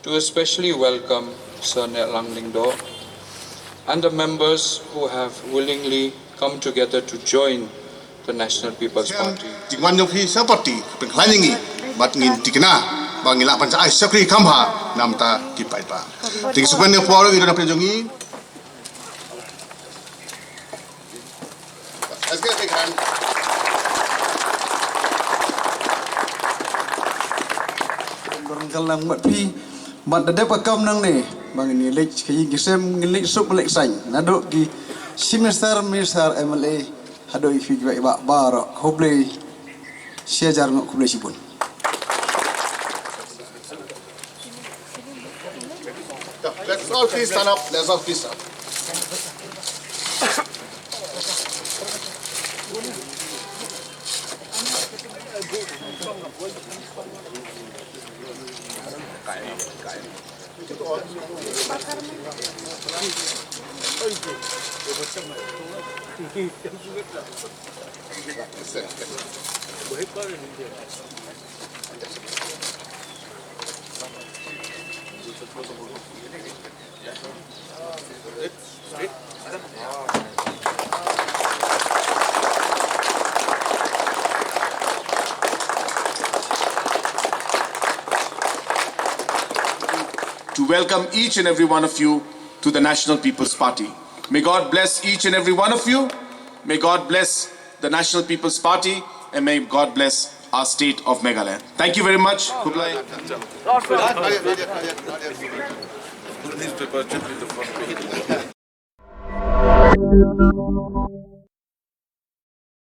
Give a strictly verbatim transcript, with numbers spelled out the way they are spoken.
To especially welcome Sir Nehlang Lyngdoh and the members who have willingly come together to join the National People's Party. Jingwan jong phi sha party ka pynkhlaiñ ïa ngi bad ngin tikna ba ngi lah ban sa ai shakri kham bha na bynta ki paidbah. Te ki sukmen ne por ngi don na pdeng jong ngi. Let's give a big hand. Kong Kyrlang bad phi, bad da dep ka kam nangne ba ngin ïa leit ka ïing ka sem, ngin leit suk leit saiñ naduh ki Chief Minister, Minister, M L A, haduh ïa phi kiwei kiba baroh, khublei shihajar nguh, khublei shibun. Let's all please stand up. Let's all please stand up. To welcome each and every one of you to the National People's Party. May God bless each and every one of you. May God bless the National People's Party, and may God bless our state of Meghalaya. Thank you very much. Khublei.